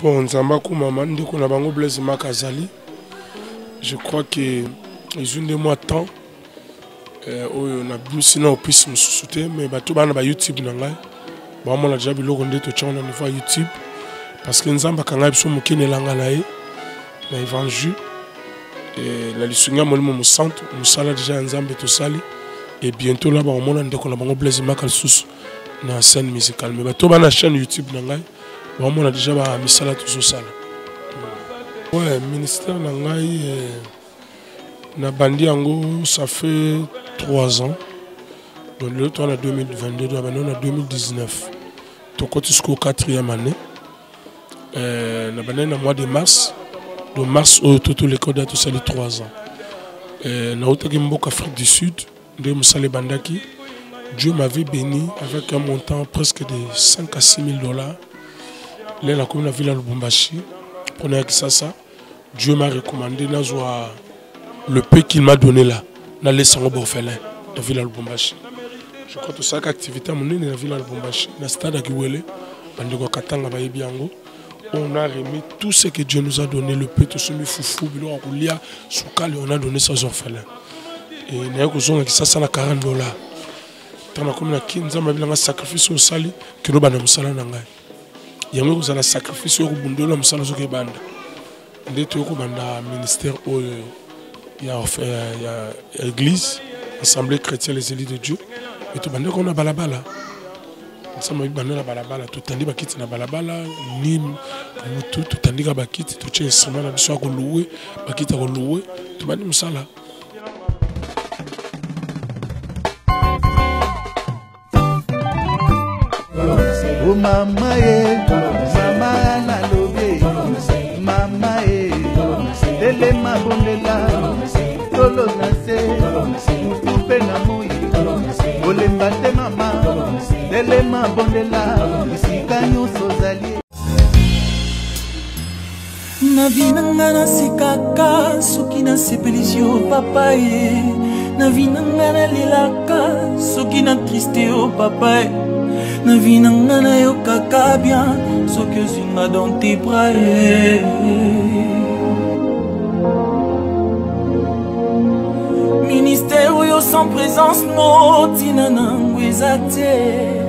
Bon, Nzambe akumama, ndeko na bango Blaise Maka azali. Je crois que ezwi nde mwa temps eh, oyo nabimisi na opise mosusu te, mais bato bana ba YouTube na ngai bamona deja biloko nde totyango na niveau ya YouTube, parce que Nzambe akanga biso moke na elanga na ye na évangile eh, na lisungi ya Molimo Mosantu, mosala deja ya Nzambe tosali, et bientôt la bakomona ndeko na bango Blaise Maka lisusu na scène musicale. Mais bato bana chaîne YouTube na ngai baomona deja ba misala tozosala. Ouais, ministère na ngai eh, nabandi yango ça fait 3 ans. Donc lelo toza na 2022, donc bandi na 2019, tokoti sikoyo 4e année. Eh, nabandaki na mois de mars, donc mars oyo totoleka oda tosali 3 ans. Eh, nautaki mboka Afrique du Sud nde mosala ebandaki. Dieu m'avait béni avec un montant presque de 5 à 6 000 dollars. Là, la commune de la ville à Lubumbashi, prenez Kisasa. Dieu m'a recommandé nazwa le peu qu'il m'a donné là, na laissé en orphelin la ville à Lubumbashi. Je crois que ça activité monene la ville à Lubumbashi, na stade à Kiwele, bandeko Katanga bayebi yango. On a remis tout ce que Dieu nous a donné, le peu, tout ce foufou, biloko kolia, sukali, on a donné ça aux orphelins. Et naye kozonga Kisasa na 40 dollars. Ntango nakomi na Kin, Nzambe abilanga sacrifice oyo osali, kendo banda mosala na ngai. Yango ekozala sacrifice oyo kobundela mosala soki ebanda. Nde toyei kobanda ministère oyo ya église Assemblée chrétienne Les Élus de Dieu. E tobandaki na balabala, nzambe banda na balabala, totandi bakiti na balabala ni mutu, totandika bakiti, totie instrument na biso ya kolouer, bakiti ya kolouer, tobandi mosala. O mama ye, mama nalobi, mama ye, telema bondela, tolo na se, mutu mpe na moi, kolemba te mama, telema bondela, esika nyonso ozali. Na vie na nga nasekaka soki nasepelisi yo papa ye. Na vie na nga nalelaka soki na triste yo papa ye. Na vie na nga nayokaka bien soki ozwi nga dans tes bras ye. Ministère oyo sans présence no ntina nango eza te.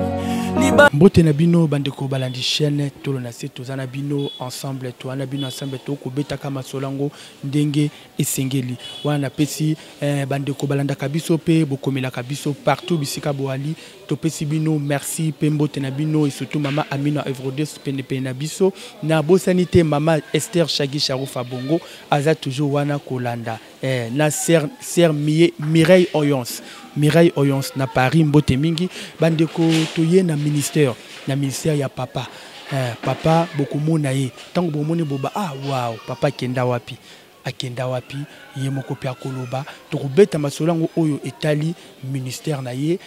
Mbote na bino bandeko balandi chaîne Tolo na Se, toza na bino ensemble, toza na bino ensemble, tokobetaka masolo yango ndenge esengeli. Wana napesi bandeko balandaka biso mpe bokomelaka biso partout bisika boali, topesi bino merci mpe mbote na bino, et surtout mama Amina Evrodes penepene na biso. Na bosani te mama Esther Shagi Sharufa Bongo aza toujours wana kolanda, na sœur Mireille Oyons, Mireille Oyons na Paris, mbote mingi. Bandeko, toye na ministère, na ministère ya papa, papa bokomona ye ntango bomoni boba, ah wow, papa akenda wapi, akenda wapi? Ye moko mpe akoloba. Tokobeta masolo yango oyo etali ministère na ye,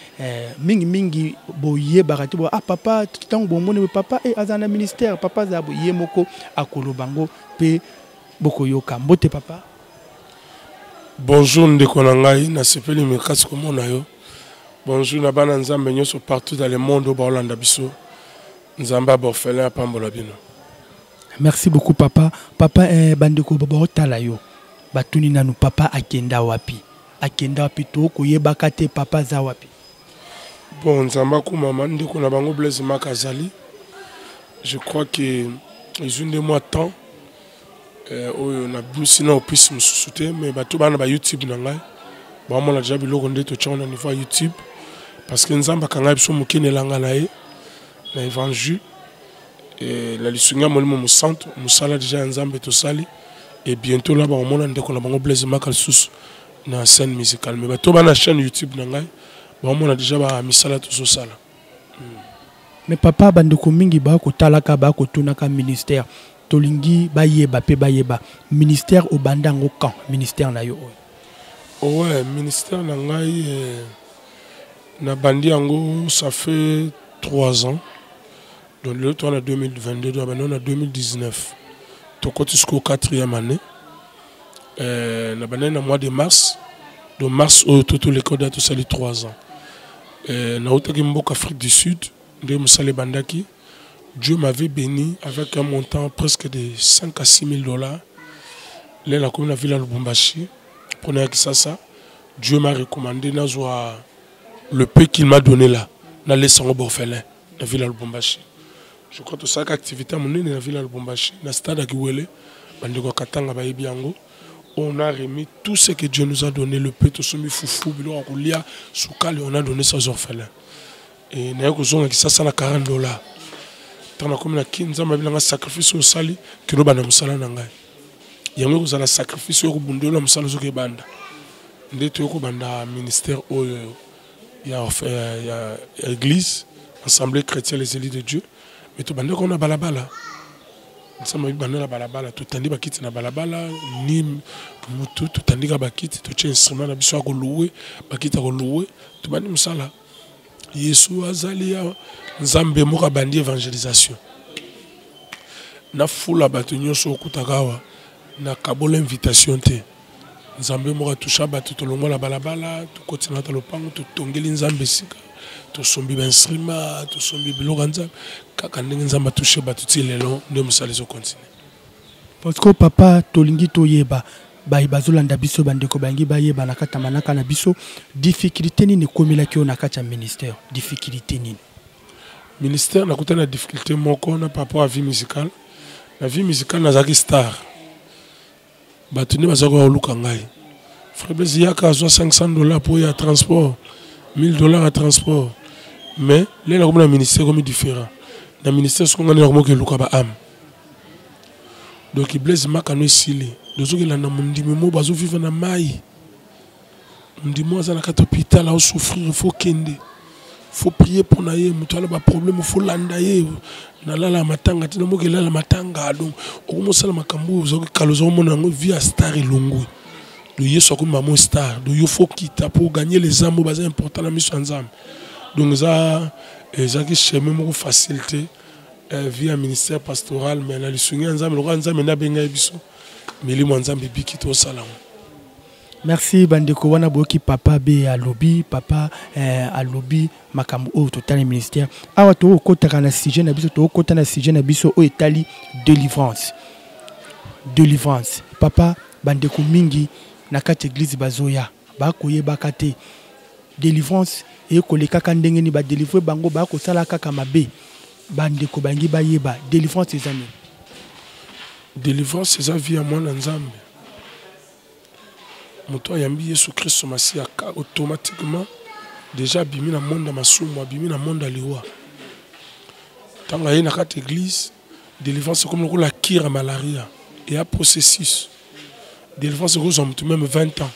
mingimingi boyebaka te bo, ah papa, ntango bomoni papa, aza na ministère, papa aza boye, ye moko akoloba yango mpe bokoyoka. Mbote papa. Bonjour ndeko na ngai, nasepeli makasi komona yo. Bonjour na bana Nzambe nyonso partout dans le monde oyo baolanda biso. Nzambe ya baorphelin apambola bino. Merci beaucoup papa. Papa, bandeko baotala yo, batuni nanu papa akenda wapi, akenda wapi? Tokoyebaka te papa aza wapi. Bon, Nzambe akumama, ndeko na bango Blaise Maka azali. Je crois que ezwi nde mwa temps oyo nabimisi na opise mosusu te, mais bato bana ba YouTube na ngai baomona deja biloko nde totyango na niveau ya YouTube, parce que Nzambe akanga biso moke na elanga na ye na évangile, na lisungi ya Molimo Mosantu, mosala deja ya Nzambe tosali, et bientôt la bakomona ndeko na bango Blaise Maka lisusu na scène musicale. Mais bato bana chaîne YouTube na ngai baomona deja ba misala tozosala. Mais papa, bandeko mingi bakotalaka, bakotunaka ministère, tolingi bayeba mpe bayeba ministère obanda yango quand, ministère na yo oyo? Ouais, ministère na ngai, nabandi yango ça fait 3 ans. Donc lelo toza na 2022, donc bandi na 2019, tokoti sikoyo 4e année. Nabandaki na mois de mars, donc mars oyo totoleka oda tosali 3 ans. Nautaki mboka Afrique du Sud nde mosala ebandaki. Dieu m'avait béni avec un montant presque de 5 à 6 000 dollars. Là, la commune la ville à Lubumbashi, prenez Kisasa. Dieu m'a recommandé nazwa le peu qu'il m'a donné là, na laissé en orphelin, la ville à Lubumbashi. Je crois que ça activité monene na ville à Lubumbashi, na stade à Kiwele, bandeko Katanga bayebi yango. On a remis tout ce que Dieu nous a donné, le peu, tosombi fufu, biloko ya kolia, sukali, on a donné ça aux orphelins. Et naye kozonga Kisasa na 40 dollars. Ntango nakomi na Kini, Nzambe abilanga sacrifice oyo osali, kende obanda mosala na ngai. Yango ekozala sacrifice oyo ekobundela mosala soki ebanda. Nde toyei kobanda ministère oyo ya église Assemblée chrétienne Les Élus de Dieu. Mais tobandaki wana balabala. Nzambe abibanda na balabala, totandi bakiti na balabala, ni mutu, totandika bakiti, totie instrument na biso ya kolouer, bakiti ya kolouer, tobandi mosala. Yesu azali ya Nzambe moko. Abandi évangélisation, nafula bato nyonso okutaka awa, nakabola invitation te. Nzambe moko atusha bato, tolongola balabala, tokoti na kati ya lopango, totongeli Nzambe esika, tosombi bainstrument, tosombi biloko ya Nzambe. Kaka ndenge Nzambe atushe bato ti lelo, nde mosala ezocontinuer. Parce que papa, tolingi toyeba, baye bazolanda biso, bandeko balingi bayeba na kati ya manaka na biso, difficulté nini ekomelaki oyo na kati ya ministère? Difficulté nini? Ministère, nakutani na difficulté moko na par rapport à vie musicale. Na vie musicale, nazalaki star, bato nde bazalaki koluka ngai: "Frère Blaise, yaka, azwa 500 dollars mpo ya transport, 1000 dollars ya transport." Mais lelo nakomi na ministère, ekomi différent. Na ministère soko ngai nde nakomi kokeluka baâme. Donc Blaise Makano esili, tozokelanda mondimi mo bazovivre na mai, mondimi aza na kati hôpital, aosouffrir, faut kende, faut prier mpo na ye. Moto ala baproblème, faut landa ye. Nalala matanga te, namoki elala matanga. Donc okomosala makambo oyo ozalaki kala, ozakomona yango vie ya star elongwe. Donc Yesu akomi bamo star, donc yo faut kita mpo gagner les âmes oyo baza important na miso ya Nzambe. Donc eza ezalaki chemin moko facile te, vie ya ministère pastoral. Mais na lisungi ya Nzambe, lokola Nzambe nde abengai biso, milimo ya Nzambe ebiki, tosala yango. Merci bandeko. Wana boyoki papa be alobi, papa alobi makambo oyo totali ministère. Awa tokokotaka na sujet na biso, tokokota na sujet na biso oyo etali délivrance. Délivrance, papa, bandeko mingi na kati église bazoya, bakoyebaka te délivrance ekolekaka ndenge nini, badélivre bango, bakosala kaka mabe. Bandeko balingi bayeba délivrance eza nini. Délivrance eza vie ya mwana Nzambe. Moto ayambi Yesu Kristo Masiya, automatiquement déjà abimi na monde ya masumu, abimi na monde ya liwa. Ntango aye na kati église, délivrance ekomi lokola cure ya malaria, eya processus. Délivrance ekozwa motu même 20 ans,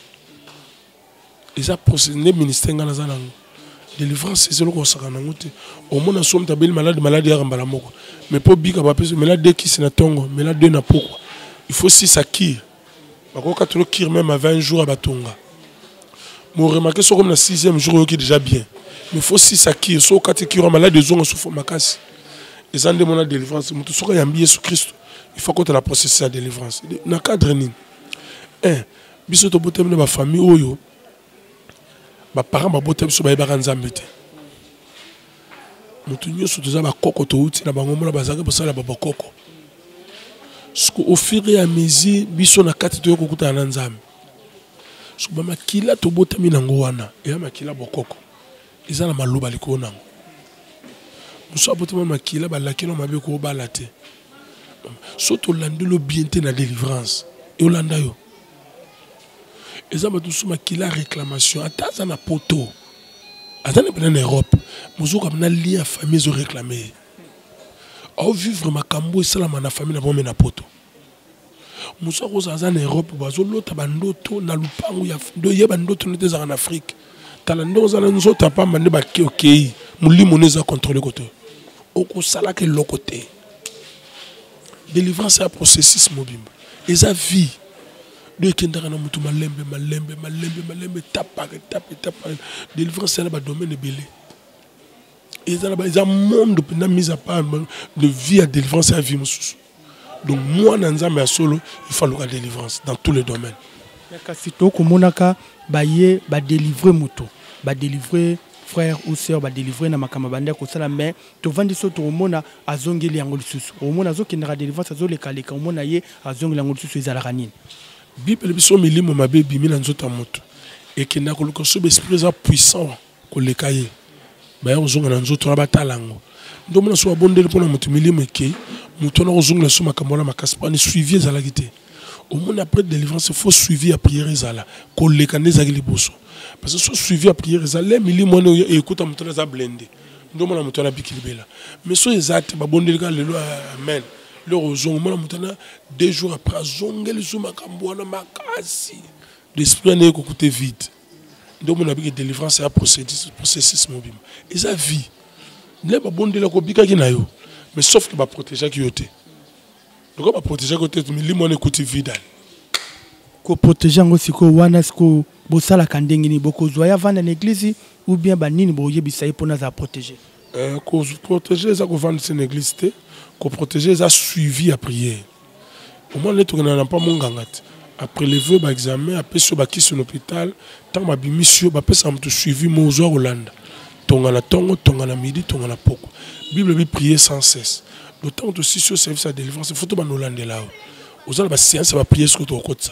eza processus. Nde ministère ngai naza nango, délivrance eza eloko osaka nango te. Omona so moto abeli maladi, maladi yaka mbala moko, mais mpo bika, bapesi mela deux kisi na ntongo, mela deux na pokwa. Il faut sisa cure, bakoka tolo cure même à 20 jours ya batonga. Mo remarquer soki na sixième jour oyoki déjà bien, mais faut sisa cure. So okati cure ya maladi, ezonga sufo makasi. Eza nde mona délivrance. Moto soki ayambi Yesu Kristo, il faut akota na processus ya délivrance. Na cadre nini? Un, biso tobotami na bafamille oyo baparent babota biso bayebaka Nzambe te. Moto nyonso toza bakoko, touti na bango, mona bazalaki kosala babokoko. Siko au fur et à mesure biso na kati toyei kokutana na Nzambe. Siko bamakila tobotami nango wana eya makila bokoko, eza na maloba likolo nango. Mosu abotama makila balakeli mabe, koobala te. So tolandeli yo bien te na délivrance, eolanda yo. Eza bato mosusu makila réclamation, ata aza na poto, aza na pena na Europe, mozoka na lien ya famille ezoréclame ye, aovivre makambo esalama na famille na bango. Me na poto, mosu akozala aza na Europe, bazolota bandoto na lupango ya yeba ndoto nete ezalaka na Afrique. Tala ndenge oza na nzoto ya pamba, nde bake okei, molimo no eza contrôle koto, okosalaka eloko te. Délivrance ya processus mobimba eza vie. Do ekendaka na motu malembe malembe malembe malembe, étape par étape, étape par délivrance. Eza na badomaine ebele, eza na eza monde mpenza mise à part de vie ya délivrance ya vie mosusu. Donc mwana Nzambe ya solo, il faut aluka délivrance dans tous les domaines. Kasi tokomonaka baye badélivre moto, badélivre. frère ou sœur badelivre na makambo abandi kosala, mais tovandi so tokomona azongeli yango lisusu. Omona azokendaka délivrance, azolekaleka, omona ye azongeli yango lisusu. Ezalaka nini? Bible, biso milimo mabe ebimi na nzoto ya moto, ekendaka koluka so baesprit eza puissant koleka ye, baya kozonga na nzoto wana, batala yango. Nde omona so babondeli mpona moto, milimo ekei, moto wana kozongela so makambo wana makasi, mpani suivi ezalaki te. Omoni, après délivrance, faut suivi ya prière ezala koleka nde ezalaki liboso, parce que so suivi ya prière ezala, milimo wana ekuta moto wana aza blindé. Nde omona moto wana abiki libela. Mais so eza te, babondeli kaka lelo, amen, lero ozonga, omona moto wana 2 jours après azongeli so makambo wana makasi, l'esprit wana ekokuta vide. Nde omona biki délivrance ya processus mobima, eza vie. Nde babondelaka, obikaki na yo, mais sauf que baprotégeaki yo te. Lokola baprotégeaki yo te, milimo wana ekuti vide ale. Koprotéger yango sikoyo wana, sikoyo bosalaka ndenge nini? Bokozwa ye avanda na église ou bien banini boyebisa ye mpona azala protégé? Koprotéger eza kovandisa na église te. Koprotéger eza suivi ya prière. Omwana nde tokendaka na mpa monganga te, aprélever baexamen, apesi yo bakisi na hôpital. Ntango babimisi yo, bapesaka moto suivi mo ozwa kolanda: tonga na ntongo, tonga na midi, tonga na poko. Bible ebi prier sans cesse. Donc ntango tosisi yo service ya délivrance, faut tobanda olandela yo. Oza na baséance ya baprière, soki tokokotisa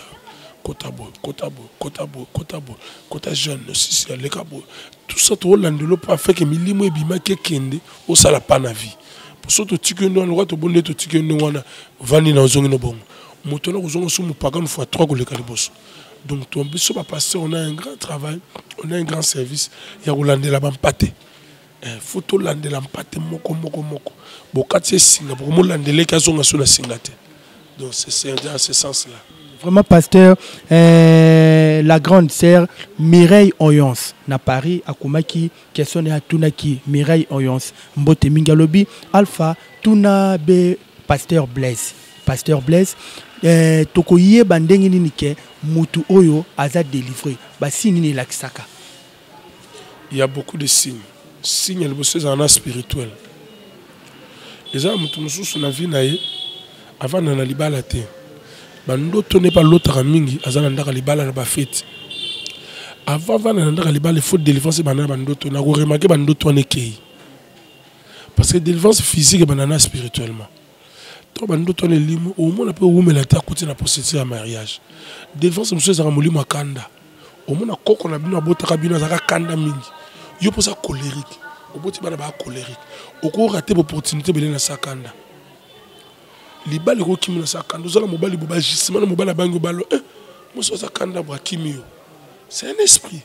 kota boye, kota boye, kota boye, kota boye, kota jeûne, osisi aleka boye, tout ça tokolandela mpo afin milimo ebimaki ekende, osala pa na vie. So totiki yo nde wana, lokwa tobondi, totiki yo ndenge wana, ovandi na ozongi no bongo, moto wana kozonga so mopagano fois 3 koleka liboso. Donc to biso bapasteur, on a un grand travail, on a un grand service ya kolandela bampate. Faut tolandela mpate moko moko moko. Bokati esinga, bokomolandela eke azonga so na singa te. Donc c'est dans ce sens là. Vraiment, pasteur, la grande sœur Mireille Oyons na Paris akomaki question ya atunaki. Mireille Oyons, mbote mingi. Alobi: "Alpha, tuna be pasteur Blaise, pasteur Blaise, tokoyeba ndenge nini ke mutu oyo aza délivré? Basigne nini elakisaka?" Il y a beaucoup de signes. Signe ya liboso ezala na spirituel. Eza na moto mosusu na vie na ye, avanda na libala te, bandoto nde balotaka mingi aza na ndako ya libala na bafeti. Avant avanda na ndako ya libala, il faut délivrance ebanda na bandoto. Na koremarquer bandoto wana ekei, parce que délivrance physique ebanda na spirituellement. To bandoto wana elimo, omona mpe owumela te, akuti na procédure ya mariage. Délivrance mosusu ezalaka molimo akanda. Omona koko na bino abotaka bino azalaka kanda mingi, yo mposa colérique, oboti bana baa colérique, okorater baopportunité ebele na sa kanda. Libala ekokimi na sa kanda. Ozala mobali bo bagisement na mobali abangi obalo, mosi aza kanda bo akimi yo. C'est un esprit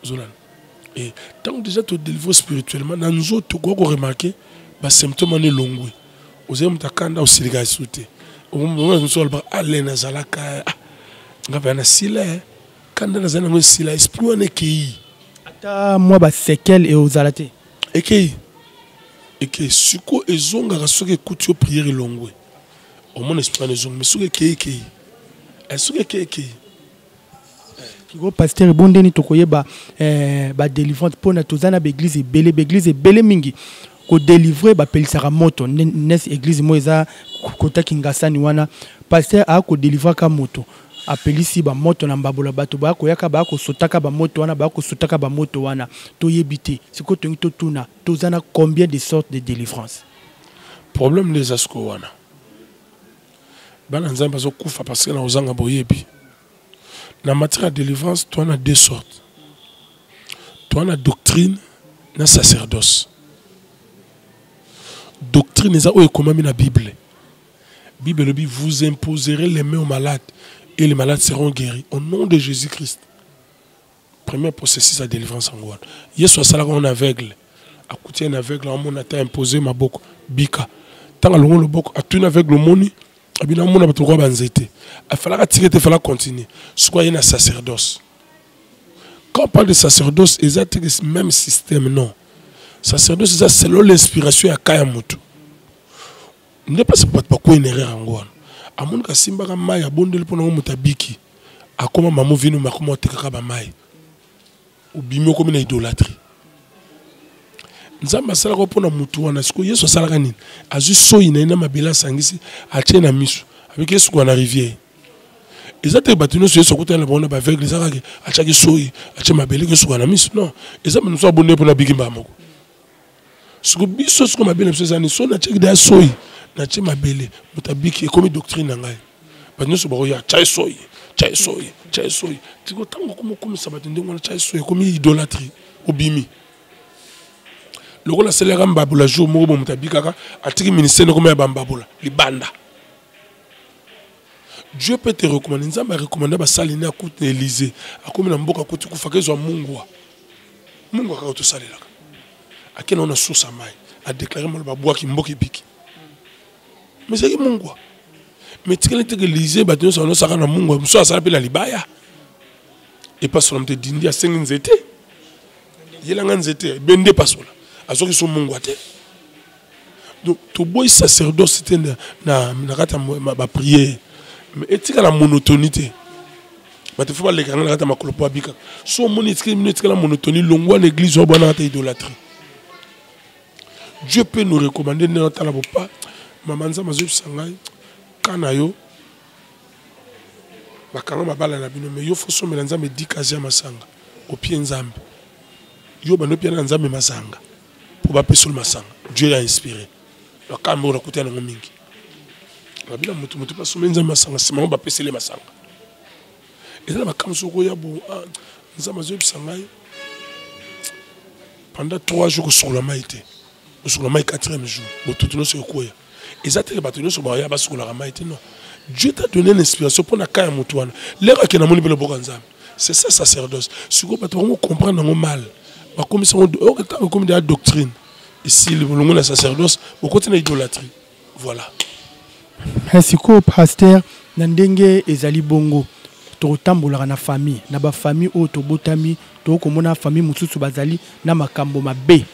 ozolanda. Et ntango déjà todélivre spirituellement, na nzoto okoka koremarquer basymptôme wana elongwe. Ozali moto akanda, osilika esu te. Mosusu alobaka ale nazalaka nga mpe na sila kanda nazali nango esila, esprit wana ekei. Ata mwa baséquelles eozala te? Ekei, ekei. Sikoyo ezongaka soki ekuti yo prière elongwe, omona esprit wana ezongi. Mais soki ekei, ekei. Soki ekei, ekei. Sikoyo pasteur, ebondeni tokoyeba badélivrance mpona toza na baéglise ebele, baéglise ebele mingi kodélivre, bapelisaka moto. Nesi église moko eza kotaki ngasani wana, pasteur aya kodélivraka moto, apelisi bamoto na mbabola, bato baya koyaka, baya kosotaka bamoto wana, baya kosotaka bamoto wana. Toyebi te. Sikoyo tolingi totuna: toza na combien de sortes de délivrance? Problème nde eza sikoyo wana, bana Nzambe bazokufa parce que na kozanga boyebi. Na matière ya délivrance, toa na deux sortes: toa na doctrine na sacerdoce. Doctrine eza oyo ekomami na Bible. Bible elobi: "Vous imposerez les mains aux malades et les malades seront guéris au nom de Jésus Christ." Premier processus ya délivrance yango wana. Yesu asalaka wana aveugle, akuti ye na aveugle, amona te, impose maboko, bika. Ntango alongo loboko, atuni aveugle: "Omoni?" Abino amona bato lokola banzete. Afalaka tika te, fala continuer. Sikoyo aye na sacerdoce. Quand on parle de sacerdoce, eza te même système, non. Sacerdoce eza selon l'inspiration ya ka ya motu. Nde mpasi bato bakwei na erreur yango wana. Amonaka asimbaka mai, abondeli mpo nango, moto abiki, akoma mamo vino, akoma otekaka bamai. Obimi, okomi na idolâtrie. Nzambe asalaka mpona motu wana. Sikoyo Yesu asalaka nini? Azwi soi na ye na mabele, asangisi, atie na miso, abiki esukola na rivière. Eza te bato nyonso Yesu akutana na bango na baaveugle, eza kaka atiaki soyi, atie mabele kesuka na miso. Non, eza moto abonde mpona abiki mbala moko. Siko biso siko mabe na biso eza nini? So natiaki deya soyi, natie mabele, moto abiki, ekomi doctrine na ngai. Bato nyonso bakoya, tya soyi, tya soyi, tya soyi. Tiko ntango okoma okomisa bato ndenge wana, tya soyi, ekomi idolâtrie, obimi. Lokola asalelaka mbabola jour moko bo moto abikaka, atiki ministère ekoma ya bambabola libanda. Dieu peut te recommander. Nzambe a recommander basali ne akuti na Élysée. Akomi na mboka akuti kufa kezwa mungwa. Mungwa kaka tosalelaka. Akenda na source ya mai. A déclarer maloba bwaki mboka ebiki. Mais ezalaki mungwa. Mais tikali te ke Élysée bato nyonso banosaka na mungwa, mosusu asala mpe na libaya. Epasola moto edindi asengi nzete. Yelanga nzete, ebende epasola. Azwaki so mungwa te. Donc toboyi sacerdoce te na kati ya bapriere, mais etikala monotonie te. Bato fo baleka nga na kati ya makolo mpo abikaka. So omoni etikali bino etikala monotonie, longwa na église oyo bwana kata idolâtrie. Dieu peut nous recommander ndenge otala bopa mama Nzambe azoyebisa ngai ka na yo bakanga mabala na bino, mais yo fo somela Nzambe 10 casier ya masanga opie Nzambe. Yo bando opia na Nzambe masanga mpo bapesa yo masanga. Dieu a inspiré bakambi oyo nakuta yango mingi babila moto moto mpe asomeli Nzambe masanga, nsima yango bapeseli masanga. Eza na makambo soki oya bo Nzambe azoyebisa ngai pendant 3 jours kosukola mai te, kosukola mai 4e jour botutu nyonso ekweya. Eza teke bato nyonso baya basukolaka mai te, non. Dieu t'a donné une inspiration mpo na ka ya moto wana lero akende amoni mpe loboko ya Nzambe. C'est ça sacerdoce. Sikoyo bato bango comprendre yango mal, bakomisa yango ntango ekomi deya doctrine esili bolongo na sacerdoce, bokoti na idolâtrie. Voilà. Sikoyo pasteur, na ndenge ezali bongo tokotambolaka na famille, na bafamille oyo tobotami, tokomona famille mosusu bazali na makambo mabe.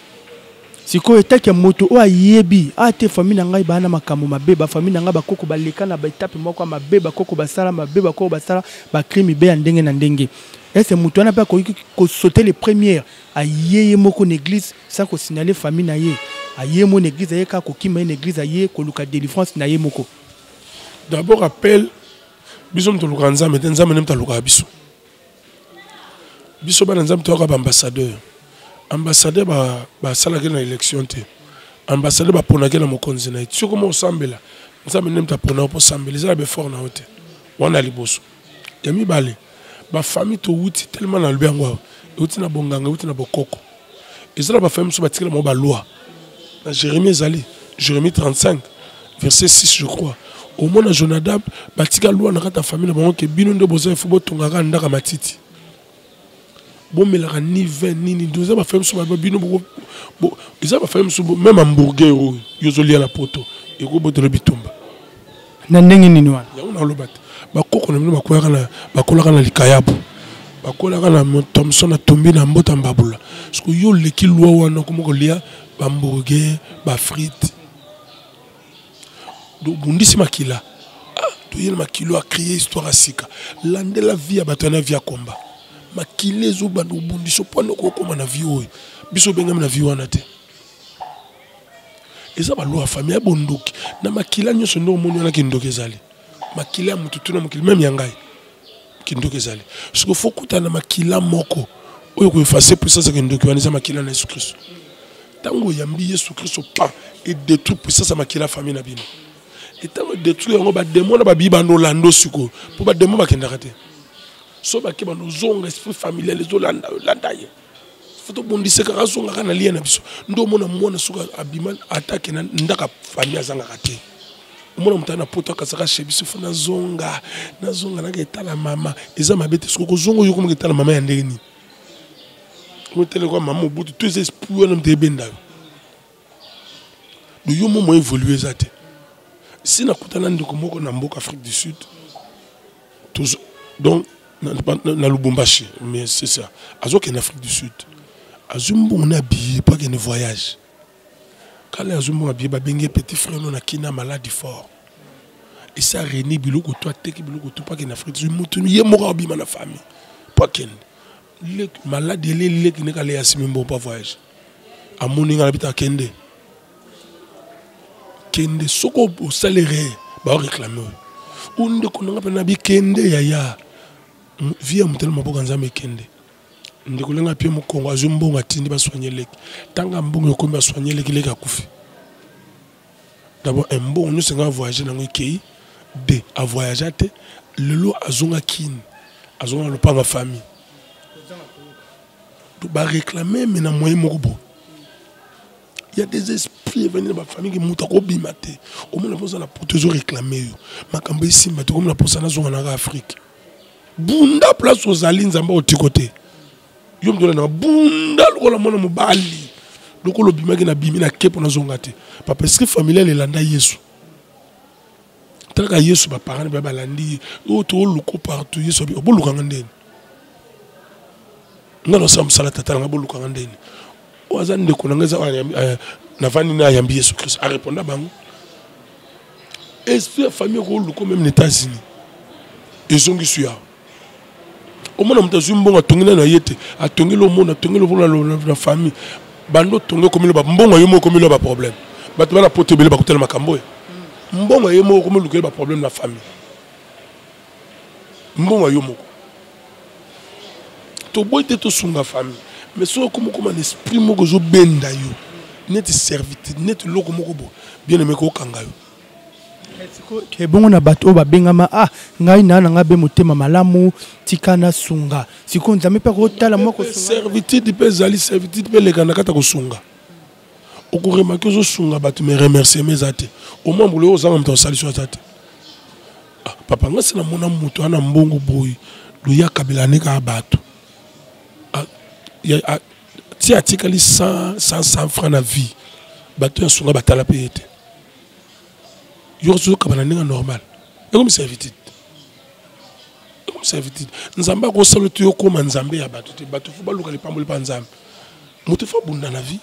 Sikoyo etaki ya moto oyo ayebi a te famille na ngai baa na makambo mabe, bafamille na ngai bakoko baleka na baetape moko ya mabe, bakoko basala mabe, bakoko basala bacrime be ya ndenge na ndenge. Ese moto wana mpe akoki kosaute le première, aye ye moko na église sans kosignale famille na ye, aye mo na église, aye kaka kokima ye na église, aye koluka délivrance na ye moko? D'abord appel, biso moto olukaka Nzambe te, Nzambe nde moto alukaka biso. Biso bana Nzambe toyaka baambassadeur. Ambassadeur basalaki na élection te, ambassadeur baponaki na mokonzi na ye. Soki mo osambela Nzambe nde moto apona yo mpo osambela, eza na befort na yo te. Wana liboso. Ya mibale, bafamille towuti tellement na lobi yango awa, euti na bonganga, euti na bokoko. Eza na bafamille mosusu batikela bango baloi na Jérémie, ezali Jérémie 35 verset 6 je crois. Omona Jonadab batika loi na kati ya famille na bango ke bino nde boza ifo botongaka ndaka matiti, bomelaka ni vin nini. Eza bafamille mosusu bino, eza bafamille mosusu même hamburger oyo yo ozolia na poto ekobotela bitumba. Na ndenge nini wana? Yango naloba te, bakoko na bino bakweyaka na bakolaka na likayabu, bakolaka na Thomson, na tombi na mbota mbabula. Soki yo oleki loi wana, okoma kolia bahamburger, bafrite, obundisi makila. Toye na makilo acréer histoire ya sika. Landela vie ya bato ya na vie ya komba makila ezobanda obundisa mpona okokoma na vie oyo biso obengami na vie wana te. Eza baloi ya famille ya bondoki na makila nyonso nde omoni wana. Kindoki ezali makila ya motu tuna mokili, même ya ngai kindoki ezali. Soki fo kutana na makila moko oyo koeffacer puissance ya kindoki wana, eza makila na Yesu Kristo. Ntango oyambi Yesu Kristo, pan edétruit puissance ya makila ya famille na bino. Etango edétruit yango, bademo na babii bando olanda sikoyo, mpo bademo bakendaka te. So bake bando ozonga, esprit familial ezolanda olanda ye. Fo tobundise kaka, azongaka na lia na biso. Nde omona mwana soki abima atake na ndaka famille azangaka te. Omona moto na poto akasaka chez biso, fo nazonga, nazonga naka etala mama. Eza mabe te. Soki kozonga oyo komaka etala mama ya ndenge nini, otele kwa mama mobutu to eza esprit wana moto ebenda yo. Do yo momo évolue eza te. Si nakutana ndeko moko na mboka Afrique du Sud, donc na Lubumbashi, mais c'est ça, azokende Afrique du Sud, azwi mbongo na billet po akende voyage. Kala azwi mbongo ya billet, babengi petit frère no na kina maladi fort, esi areni biloko to ateki biloko to po akende Afrique du Sud. Motu ye moko abima na famille po akende, maladi eleleki ndenge aleya asimi mbongo po voyage. Amoni nga na bita akende kende. Soki osali erreur, baoréclame oyo. O ndeko na nga mpe na bikende yaya vie ya moto na maboko ya Nzambe ekende. Ndeko lenga pie mokongo azwi mbongo atindi basoigne leki. Tanga mbongo ekomi basoigne leki, leki akufi. D'abord un mbongo nyonso nga voyage nango ekei de avoyagea te lelo azonga Kin, azonga na lopango ya famille. Donc ba réclamer mais na moyen moko boye. Il y a des esprits evandi na bafamille ke moto akobima te. Omona mposa na poto ezo réclamer yo makambo esimba te, okomona mposa nazonga naka Afrique. Bunda place ozali, Nzambe otiko te. Yo moto olanda bunda lokola mwana mobali, lokola obimaki na bimi na kepo nazonga te. Papa, esprit familial elanda Yesu. Talaka Yesu, baparent ba balandi ye oyo tooluka partout. Yesu abi obolukanga ndeni, nga nasala mosala tata nanga, bolukanga ndeni. Oyo aza ndeko na ngai eza navandi na ayambi Yesu Kristo, areponda bango. Esprit ya famille okoluka meme na États-Unis ezongisi yo awa. Omona moto azwi mbongo atongi nano ye te, atongeli omona atongeli omona na famille bando otongi okomi loba mbongo yo moko okomi loba problème. Bato bana poto ebele bakutana makambo oyo, mbongo ye moko okomi olukeli baproblème na famille, mbongo yo moko. Toboyi te tosunga famille, mais soki okomi okoma na esprit moko ezobenda yo neti servitude, neti eloko moko boye, bien aimé kokanga yo. Ebongo na bato oyo babengama ah ngai na na ngai be motema malamu tika nasunga, sikoyo Nzambe mpe akotala mwa kosunga. Servitude mpe ezali, servitude mpe eleka na kati ya kosunga. Okoremarke ozosunga bato mais remerciement eza te. Omwa mbula oyo ozanga moto asalisi aza te. Ah, papa nga se namona moto ana mbongo boye loya kabila ne kaka bato ah, ti atikali 100 100 francs na vie, bato ya sunga batala mpe ye te. Yo ozokaba na ndenge normal, ekomi servitude, ekomi servitude. Nzambe akosala te okóma nzambe ya bato te. Bato fo baluka lipamboli mpa Nzambe. Moto fo abunda na vie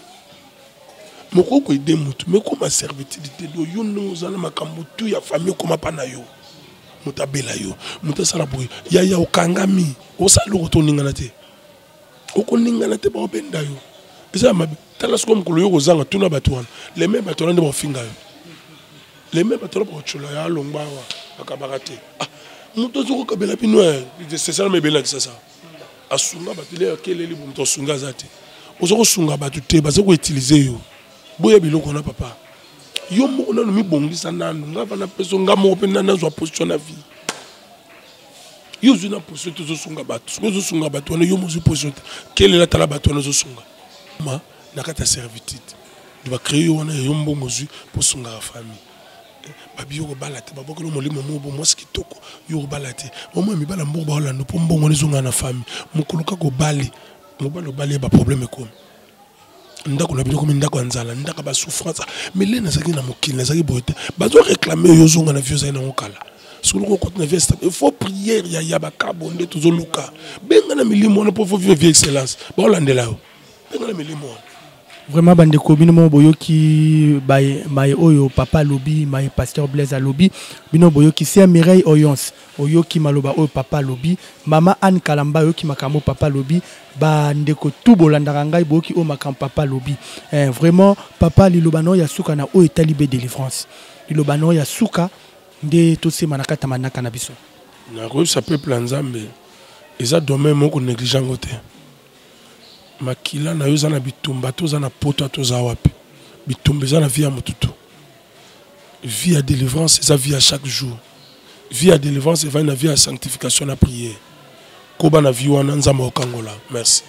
moko okoede motu me okóma servitude te. Do yo ndenge oza na makambo tu ya famille okóma mpa na yo, moto abela yo, moto asala boye, yaya okangami, osala eloko te, oningana te, okoningana te, baobenda yo, eza ya mabe. Tala sikoyo mokolo yo kozanga, tuna bato wana, leme bato wana nde bakofinga yo, leme bato wana bakotyola yo, alongwa awa bakabaka te. Ah, moto azo kokabela bino sesalama ebele na Kisasa, asunga bato le akeleli bo moto asunga aza te. Oza kosunga bato te, baza koutilize yo. Boya biloko wana papa, yo moko nanu mibongisa nanu. Nga vana peso nga moko mpe nani nazwa position na vie. Yo ozwi na position te, ozosunga bato. Soki ozosunga bato wana, yo mozwi position te, kelela, tala bato wana ozosunga ma na kati ya servitude nde bacree yo wana. Yo mbongo ozwi mpo osungaka famille, babi yo kobala te, babokeli molimo moko bo mwasi kitoko, yo kobala te. Omoi mibala mbongo baolanda mpo mbongo wana ezongana na famille. Mokolo kaka obali mobali, obali ye, baproblème ekomi. Ndako na bino ekomi ndako ya nzala, ndako ya basouffrance. Mais le nazalaki na mokili, nazalaki boye te. Bazo réclame yo ozonga na vie ozali nango kala. Soki okoti na vie stable, il faut prière ya ya bakabo nde tozoluka. Benga na milimo wana mpo faut vivre vie excellence. Baolandela yo, benga na milimo wana. Vraiment bandeko, bino moko boyoki maye oyo papa alobi, maye pasteur Blaise alobi. Bino boyoki sœur Mireille Oyons, oyoki maloba oyo papa alobi. Mama Anne Kalamba, oyoki makambo papa alobi. Bandeko tu bolandaka ngai, boyoki oyo makambo papa alobi. Vraiment papa, liloba na oyo ya suka na oyo etali be délivrance, liloba na oyo ya suka nde tosema na kati ya manaka na biso. Nakoyebisa peuple ya Nzambe, eza domaine moko néglige yango te. Makila na yo eza na bitumba, toza na poto, toza wapi, bitumba eza na vie ya motu tu. Vie ya délivrance eza vie ya chaque jour. Vie ya délivrance evandi na vie ya sanctification na prière. Koba na vie wana, Nzambe akokangola. Merci.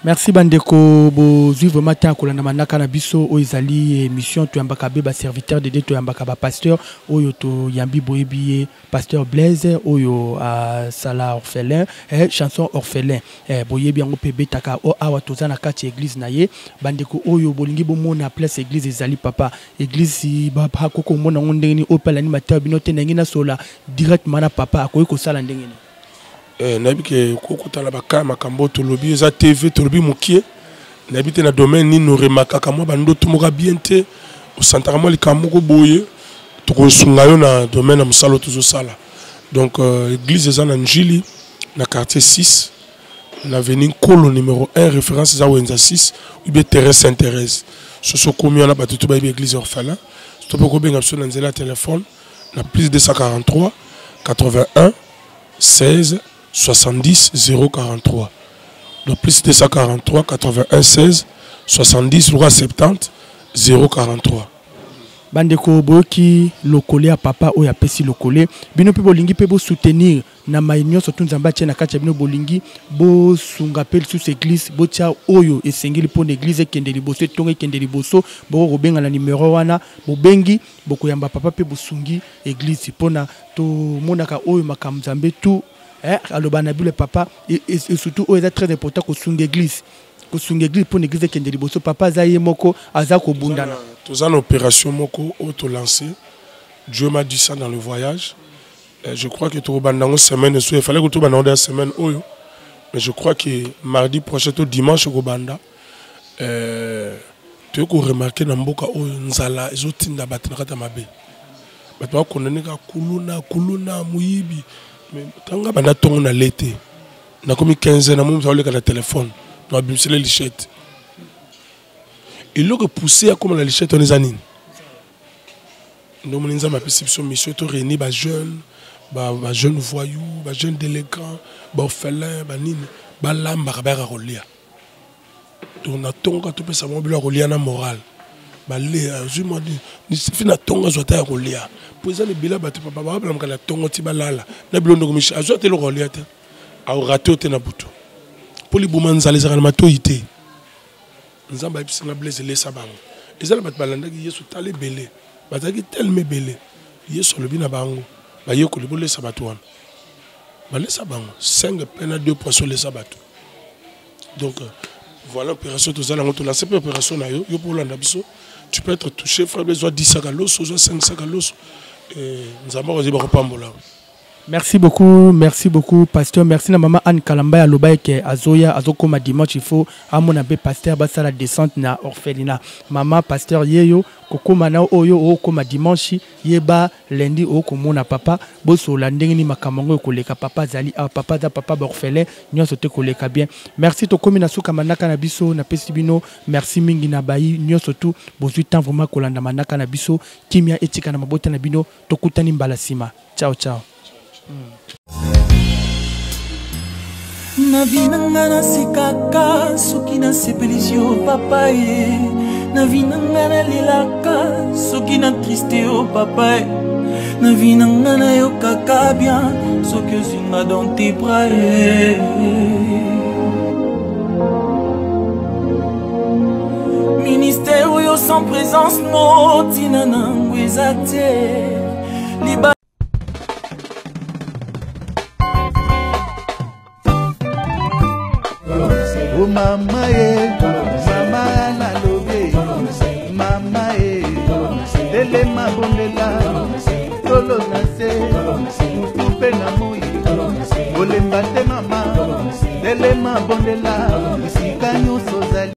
Merci bandeko, bozwi vraiment temps ya kolanda manaka na biso oyo ezali émission toyambaka be baserviteur de Dieu, toyambaka bapasteur oyo toyambi. Boyebi ye, pasteur Blaise oyo asala orphelin, chanson orphelin, boyebi yango mpe ebetaka awa. Toza na kati ya église na ye. Bandeko oyo bolingi bomona place église ezali, papa, église bakoki komona yango ndenge nini? Oyo mpe alandi mateya bino te, ndenge nasola directement na papa, akoki kosala ndenge nini? Nayebi ke kokutana baka makambo oyo tolobi eza TV, tolobi mokie. Nayebi te na domaine nini oremakaka mwa bandoto moko bien te, osantaka mwa likambo moko boye, tokosunga yo na domaine ya mosala oyo tozosala. Donc église eza na Njili, na quartier 6, na avenue Nkolo numéro 1, référence eza wenza 6 ou bien Thérèse Saint Thérèse. Soso okomi wana, bato to bayebi église orphelin. To mpe kobenga biso na nzela ya telefone na plus 243 81 16 70 043. Donc plus 243 81 16 70 70 043. Bandeko, boyoki lokole ya papa oyo apesi lokole. Bino mpe bolingi mpe bosoutenir na mai nyonso tu Nzambe atie na kati ya bino, bolingi bosunga mpe lisusu église, botia oyo esengeli mpona église ekende liboso, etonga ekende liboso. Boko kobenga na numero wana, bobengi, bokoyamba papa mpe bosungi église mpona tomonaka oyo makambo Nzambe tu aloba na bile papa. Et surtout oyo eza très important, kosunga église, kosunga église mpona église ekende liboso. Papa aza ye moko, aza kobundana. Toza na opération moko oyo tolancé. Dieu m'a dit ça dans le voyage. Je crois que tokobanda yango semaine so. Il fallait que tobanda yango semaine oyo, mais je crois que mardi prochain to dimanche ekobanda. Toyei koremarquer na mboka oyo, nzala ezotinda bato na kati ya mabe. Bato bakondane kaka kuluna, kuluna, moyibi. Mais ntango banda ntongo na le te, nakomi 15, na momi aoleka na telefone, na abimisele lichette. Eloko epousse akóma na lichette wana eza nini? Ndomoni Nzambe apesi biso mission: to réunir bajeune, bajeune voyou, bajeune délinquant, baorphelin, banini, balambaka, bayaka kolia. Donc na ntongo topesa bango biloko ya kolia na morale, balia. Azwi mwa fi na ntongo, azwa ata ya kolia, po eza lebela. Bato papa babalamaka na ntongo ti balala na biloko. Ndoko mishi azwa te eloko ya kolia te, aorate te na butu, mpo libuma nzala ezalaka na matoi te. Nzambe ayebisinga: Blaise, elesa bango. Eza na bato balandaki Yesu, tala ebele, bazalaki telema ebele. Yesu alobi na bango, bayekoli: bolesa bato wana. Balesa bango 5 pain na 2 poisson, lesa bato. Donc voilà opération tozala yango, tolance mpe opération na yo. Yo mpo olanda biso, tu peux être touché, frère Blaise. Ozwa 10 saka loso, ozwa 5 saka loso, Nzambe akozwi bakopambola. Merci beaucoup, merci beaucoup, pasteur. Merci na maman Anne Kalamba aloba ke azoya, azokoma dimanche, il faut amona be pasteur basala descente na orphelinat. Mama pasteur yeyo kokoma na oyo okoma dimanche, yeba lundi okomona papa, bosola ndenge ni makambo yango ekoleka. Papa azali awa, papa aza papa baorphelin nyonso te, koleka bien. Merci, tokomi na suka manaka na biso. Napesi bino merci mingi na bayi nyonso tu bozwi temps vraiment kolanda manaka na biso. Kimia etika na mabota na bino. Tokutani mbala nsima. Ciao ciao. Na vie na nga nasekaka soki nasepelisi yo papa ye. Na vie na nga nalelaka soki na triste yo papa ye. Na vie na nga nayokaka bien soki ozinga dans tes bras ye. Ministère oyo sans présence no, ntina nango eza te. Liba O mama ye, mama nalobi, mama ye, telema bondela, tolo na se, mutu mpe na moi, kolemba te. Mama, telema bondela, esika nyonso ozali.